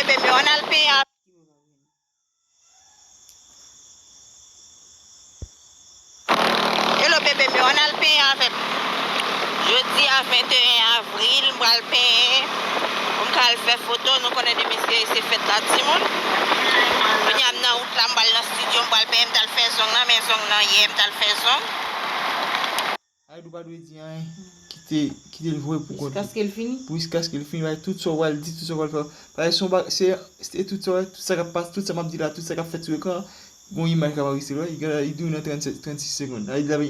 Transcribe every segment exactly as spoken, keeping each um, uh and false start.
Bebe, ann al penyen. Hello bebe, m yo ann al penyen avè m. Jodi a venteyen avril, m pral penyen pou m ka al fè foto. Nou konnen demen se, se fèt la timoun. Kounye a m nan wout la, m pral nan estidyo, m pral penyen, m t al fè zong nan, men zong nan yè, m t al fè zong. Aydou pa dwe di anyen. Kite, kite l voye pou kont li. Jiskaske l fini? Pou jiskaske l fini, bay tout sa w pral di, tout sa w pral fè. Paske se yon ba-, se, se tout sa, tout sa k ap pase, tout sa m ap di la, tout sa k ap fèt sou ekran, gon imaj k ap anrejistre l, wi. Li gen, li dwe nan trannsenk, trannsis segonn. Sa vle di l ap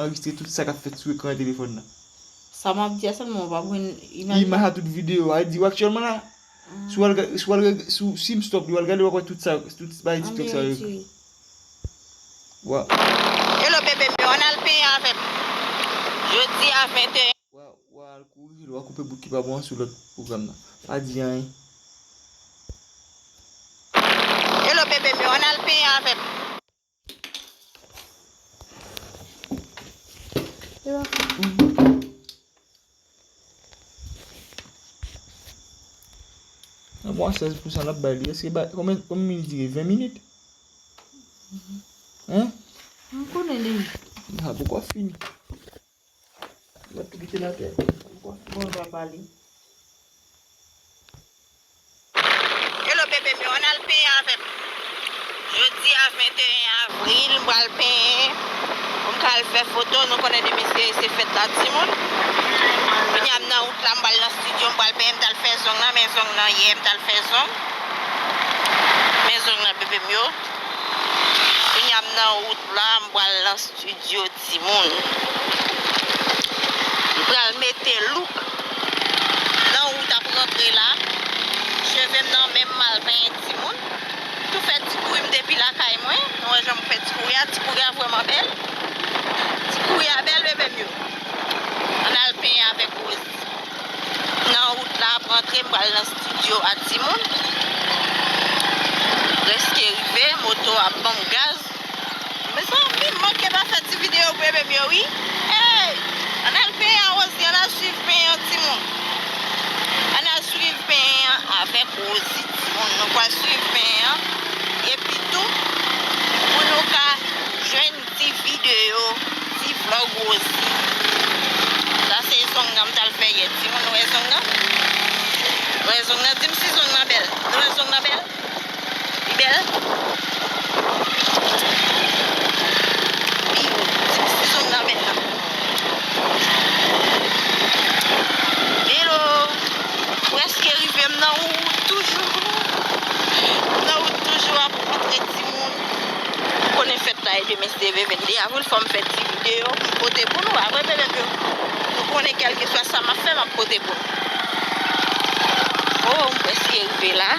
anrejistre tout sa k ap fèt sou ekran telefòn nan. Sa m ap di a sèlman, w pa pran imaj la? Imaj la, tout videyo a, li di w aktyèlman la. Si w al ga-, si w al reg-, si w, si m stop li, w al gade, w ap wè tout sa, tout bagay TikTok sa yo. Wa. Hello bebe, m yo ann al penyen avè m. Jodi a venteyen. Wa, wa al kouri, w a koupe bout ki pa bon an sou lòt pwogram nan. Pa di anyen. Hello bebe, m yo ann al penyen avè m. Nan mwa sèz pou san l ap bay li. Èske ba, konbyen, konbyen minit li ye? Ven minit? Hen? M konnen li. N a poko fini. Mwen tou kite l atè. Bon, papa li. Hello bebe, m yo ann al penyen avè m. Jodi a venteyen avril, m pral penyen pou m ka al fè foto. Nou konnen demen se, se fèt la timoun. Kounye a m nan wout la, m pral nan estidyo, m pral penyen, m t al fè zong nan, men zong nan yè, m t al fè zong. Men zong nan bebe m yo. Kounye a m nan wout la, m pral nan estidyo timoun. M pral mete look. Nan wout ap rantre la. Cheve m nan men m al penyen timoun. M tou fè ti kouri m depi lakay mwen. Nou wè jan m fè ti kouri a. Ti kouri a vrèman bèl. Ti kouri a bèl bebe m yo. Ann al penyen avèk Rosie. Nan wout la ap rantre, m pral nan estidyo a timoun. Prèske rive, moto ap ban m gaz. Mezanmi, m manke pa fè ti videyo pou bebe m yo, wi. Ey! Ann al penyen a Rosie, ann al swiv penyen an, timoun. Ann al swiv penyen an avèk Rosie, timoun. Nou pral swiv penyen an. Epi tou, pou nou ka jwenn ti videyo, ti vlòg Rosie. Sa se zong nan m t al fè yè. Timoun, nou wè zong nan? Nou wè zong nan? Di m si zong nan bèl. Nou wè zong nan bèl? Li bèl? Pi wo. Di m si zong nan bèl la. Hello. Prèske rive, m nan wout toujou. M nan wout toujou ap rantre timoun. M konnen fèt la e demen se venteyen avril, fò m fè ti videyo pou m pote pou nou. Apre bebe m yo, nou konnen kèlkeswa sa m ap fè, m ap pote pou nou. Oh, m prèske rive la.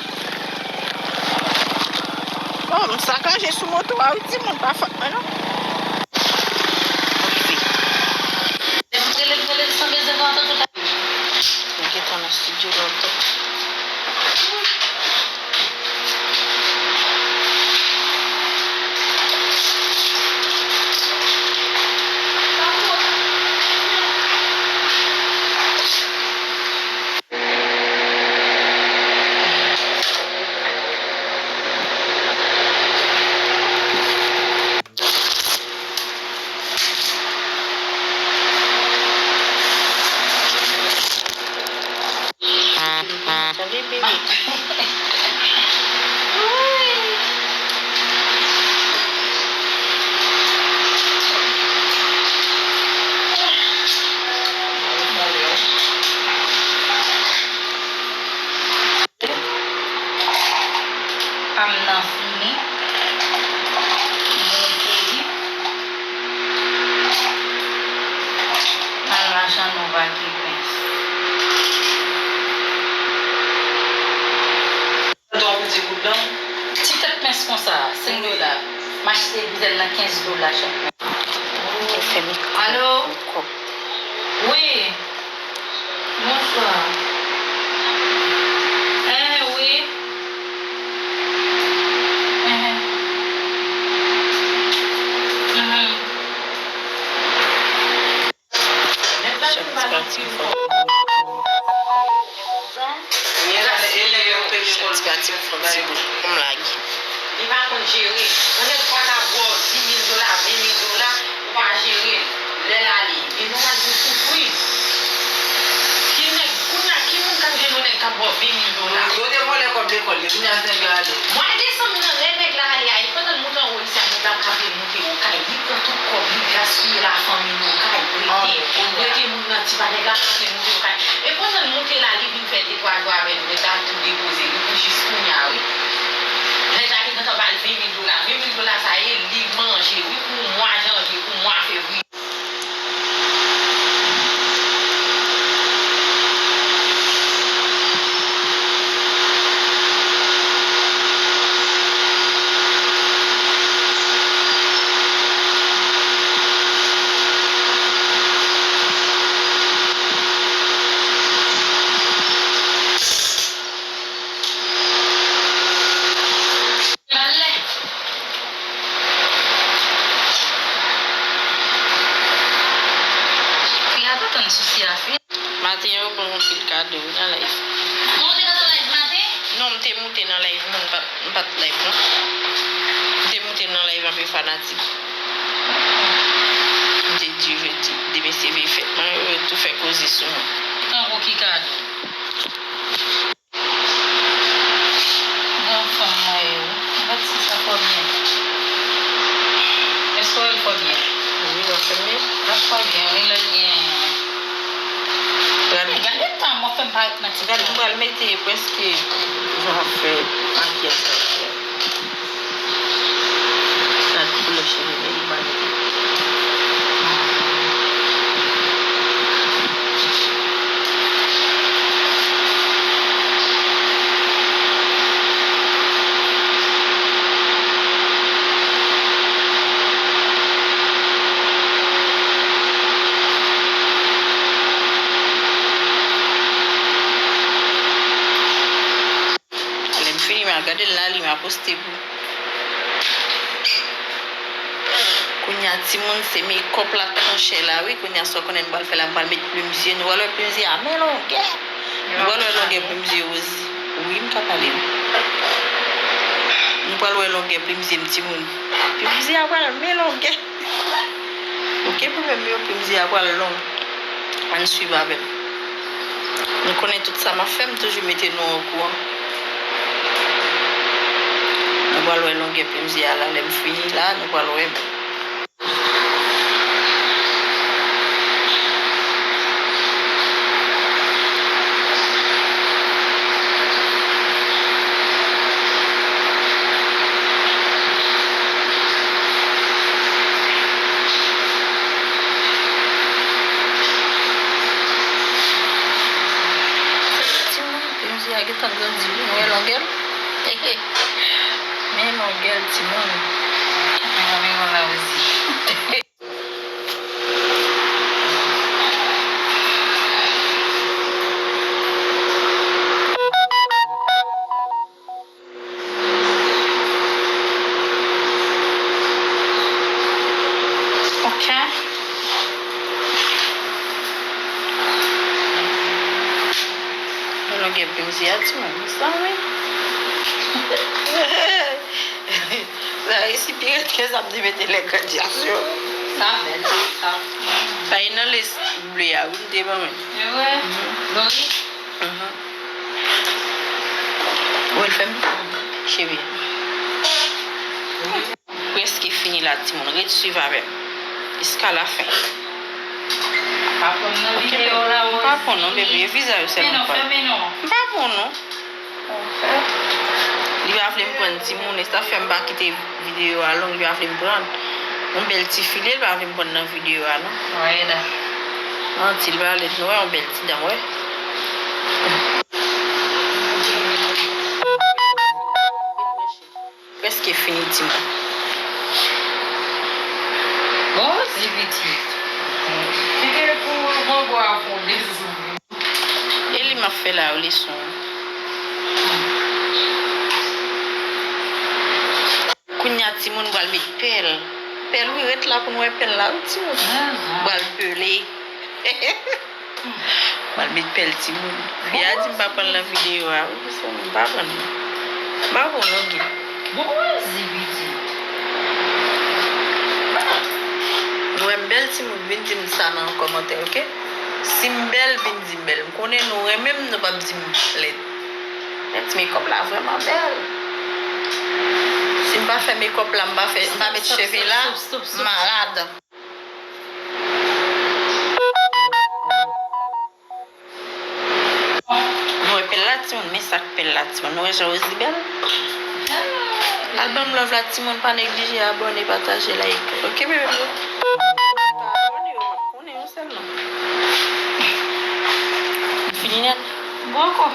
Oh, m sakaje sou moto a, wi, timoun, pa fòt mwen, non. M rive. Lè m rele, m rele l san bezwen kontan tout la. M gentan nan estidyo lontan. Tande, bebe. Pa m nan fini. Mwen peyi. Nan lajan nou pa gen pens. Ti tèt pens konsa, senk dola. M achte grizèl nan kenz dola chak mwa. Alo? Wi. Bonswa. Enhen, wi. Enhen. Enhen. Nèg la fin pale anpil. Ti m fè yon ti bout pou m lage. Li pa konn jere. Yon nèg pa ka ba w dis mil dola, ven mil dola, ou pa jere l. Lè l ale, e nòmal pou w soufri. Ki nèg, kounye a, ki moun k ap jwenn yon nèg k ap ba w ven mil dola? Yo te vòlè kòb lekòl li, kounye a nèg la ale. Mwa desanm nan, lè nèg la ale a, e pandan l moute anwo isi a, nèg la kanpe moute Okay. Li pran tout kòb, li gaspiye lafanmi Okay, prete, prete moun nan ti pa nèg la kanpe moute Okay. E pandan l moute la, li vin fè de twa jou avè nou, nèg la tou depoze li pou jis kounye a, wi. Nèg la te gentan ba l ven mil dola. Ven mil dola sa ye, li manje, wi, pou mwa janvye, pou mwa fevriye. Fi a t ap tann sousi a, fi. Maten yo ban m anpil kado wi nan live. Mwen te nan live maten? Non, m te moute nan live, non, m pa t, m pa t live, non. M te moute nan live anpil fanatik. M te di yo di de mesye veye fèt mwen, yo tou fè koze sou mwen. Tankou ki kado? Gran fanm mwen yo. Gad si sa fò byen. Èske w wè l fò byen? Wi, w ap fè l byen. L ap fò byen, wi, lè l gen. Gade, gade tan mwen fè m parèt nan ti. Gade, m pral mete prèske jan w ap fè makiyaj sa yo. Gad koulè cheve m, e li ba li. Lè m fini, m a gade l la, li m a poste pou. Kounye a, timoun, se mekòp la k pran chè la, wi. Kounye a, sa w konnen m pral fè la, m pral met plim zye. Nou pral wè plim zye a, men longè. Nou pral wè longè plim zye Rosie. Wi, m ka pale. Nou pral wè longè plim zye m, timoun. Plim zye a pral men longè. Ou gen pwoblèm yo, plim zye a pral long. Ann swiv avè m. Nou konnen tout sa m ap fè, m toujou mete nou okouran. Nou pral wè longè plim zye a la, lè m fini la, nou pral wè. Timoun, plim zye a gentan grandi wi, nou wè longè l. Men longè l, timoun. Mwen renmen wè la osi. Ok. Longè plim zye a, timoun, sa wi. Sa resi pi rèd ke sa m te mete lè gradyasyon. Sa bèl, sa. Sa e nan lès ble a, wi, m te ban mwen. E vre? Mhm. Lori? Mhm. Ou wè l fè m? Cheve. Prèske fini la, timoun. Ret swiv avè m. Jiska lafen. Pa pran m nan videyo la, Rosie. M pa pran non, bebe. E vizaj ou sèlman m pran. Fèmen non, fèmen non. M pa pran non. Li pa vle m pran timoun, e sa fè m pa kite videyo a long, li pa vle m pran. Yon bèl ti fi li ye, li pa vle m pran nan videyo a non. Wè da. Manti, li pa vle nou wè, yon bèl ti dan, wè. Prèske fini, timoun. Bon, di pitit. Kite pou mango a fonde sou. E li m ap fè la, leson. Kounye a, timoun pral met pèl. Pèl, wi, ret la pou n wè pèl la, wi, timoun. Pral pele. Pral met pèl, timoun. Fi a di m pa pran l nan videyo a, wi, se m pa pran l. M pa bon non, Guy. Bon, ou rezi, pitit. Nou wè m bèl, timoun, vin di m sa nan kòmantè, oke? Si m bèl, vin di m bèl. M konnen nou renmen m, nou p ap di m lèd. Men ti mekòp la vrèman bèl. Si m pa fè mekòp la, m pa fè, m pa met cheve la, m malad. Nou wè pèl la, timoun, men sa k pèl la, timoun. Nou wè jan Rosie bèl? Al ban m love la, timoun, pa neglije abòne, pataje, like. Oke, bebe m yo? Pa abòne yo, m ap konnen yo sèlman. Li fini nèt? Bon ankò.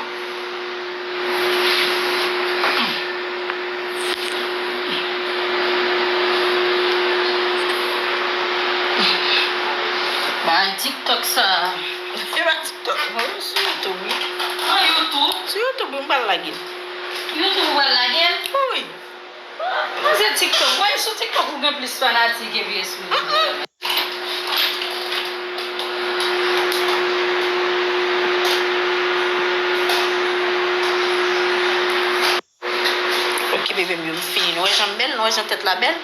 Bay TikTok sa. Se pa TikTok, non, sou YouTube, wi. An YouTube? Sou YouTube, wi, m pral lage l. YouTube ou pral lage l? Wi. Mwen se TikTok. Mwen sou TikTok ou gen plis fanatik epi espri. Ok, bebe m yo, m fini. Nou wè jan m bèl? Nou wè jan tèt la bèl?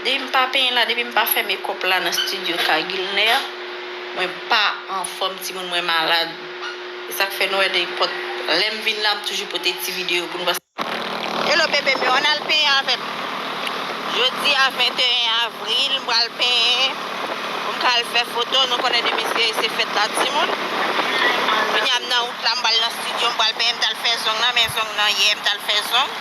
Depi m pa penyen la, depi m pa fè mekòp la nan estidyo Kagilner, mwen pa anfòm, timoun, mwen malad. E sa k fè nou wè nenpòt lè m vin la, m toujou pote ti videyo pou nou. Hello, bebe m yo, ann al penyen avè m. Jodi a venteyen avril, m pral penyen pou m ka al fè foto. Nou konnen demen se, se fèt la, timoun. Kounye a m nan wout la, m pral nan estidyo, m pral penyen, m t al fè zong nan, men zong nan yè, m t al fè zong.